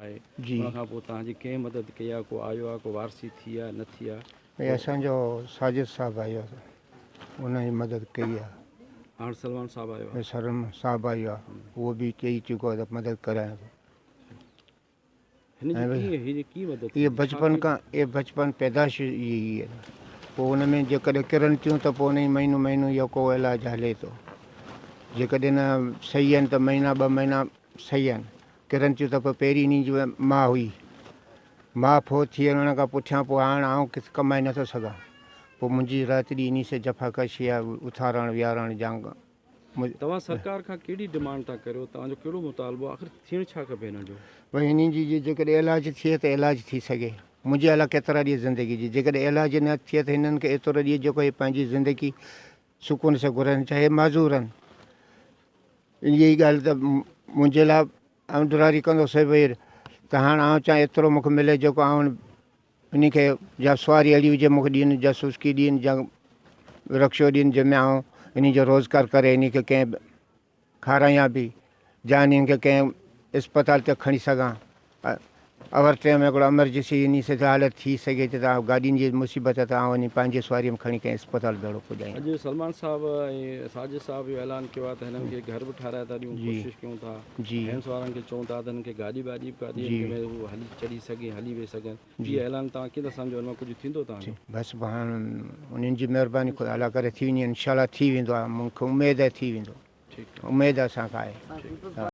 آهي جي. ان کان پوء توهان جي ڪنهن مدد ڪئي آهي ڪو آيو آهي ڪو وارثي ٿي آهي نه ٿي آهي. ڀئي اسان جو ساجد صاحب آيو آهي ان جي مدد ڪئي آهي. هاڻ سلمان صاحب آيو آهي. سلمان صاحب آيو آهي اهو به چئي چڪو آهي ته مدد ڪرايان ٿو. هن جي ڪيئن هن جي ڪيئن مدد اهي ٿيندي ڇا بچپن ڪيئن. کان اهي بچپن پيدائش اهي ئي آهن پوء ان ۾ جيڪڏهن ڪرن ٿيون ته پوء ان جي مهينو مهينو يا ڪو علاج هلي ٿو جيڪڏهن نه صحيح آهن ته مهينا ٻه مهينا صحيح آهن ڪرن ٿيون ته پوء پهرين انهي جي ماء هئي. ماء فوت ٿي وڃڻ کان پٺيان پوء هاڻ آئون ڪٿ ڪمائي نٿو سگهان. پوء منهنجي رات ڏينهن انهي سان جفاڪشي آهي، اٿارڻ ويهارڻ جانگ. توهان سرڪار کان ڪهڙي ڊمانڊ ٿا ڪريو، توهان جو ڪهڙو مطالبو آهي، آخر ٿيڻ ڇا کپي هنن جو؟ ڀئي انهي جي جيڪڏهن علاج ٿئي ته علاج ٿي سگهي. منهنجي الاء ڪيترا ڏينهن زندگي جي جيڪڏهن علاج نه ٿئي ته هنن کي ايترو ڏينهن جيڪو هي پنهنجي زندگي سڪون سان گذارين چاهي معذور آهن. انهيء ئي ڳالهه ته منهنجي لاء آئون ڊراري ڪندو سي وير ته هاڻ آئون چاهيان ايترو مون کي ملي جيڪو آئون انهي کي جا سواري اهڙي هجي مون کي ڏين جا سوزڪي ڏين جا رڪشو ڏين جنهن ۾ آئون انهي جو روزگار ڪري انهي کي ڪنهن کارايان به جا انهن کي ڪنهن اسپتال تي کڻي سگهان اور ٽيم هڪڙو امرجنسي انهي سي حالت ٿي سگهي ٿي ته گاڏين جي مصيبت ته آئون انهي پنهنجي سواري ۾ کڻي ڪنهن اسپتال ڀيڙو پڄايان. اڄ سلمان صاحب ۽ ساجد صاحب اهو اعلان ڪيو آهي ته هنن کي گهر به ٺهرائي ٿا ڏيون ڪوشش ڪيون ٿا هينس وارن کي چئون ٿا ته هنن کي گاڏي باڏي به ڪا ڏين جنهن ۾ هو هلي چڙهي سگهين هلي ويهي سگهن اهي اعلان توهان ڪيئن ٿا سمجهو ان مان ڪجهه ٿيندو توهان جو؟ بس هاڻ انهن جي مهرباني خدا الله ڪري ٿي وڃي انشاء الله ٿي ويندو مون کي اميد آهي ٿي ويندو اميد اسان کي آهي.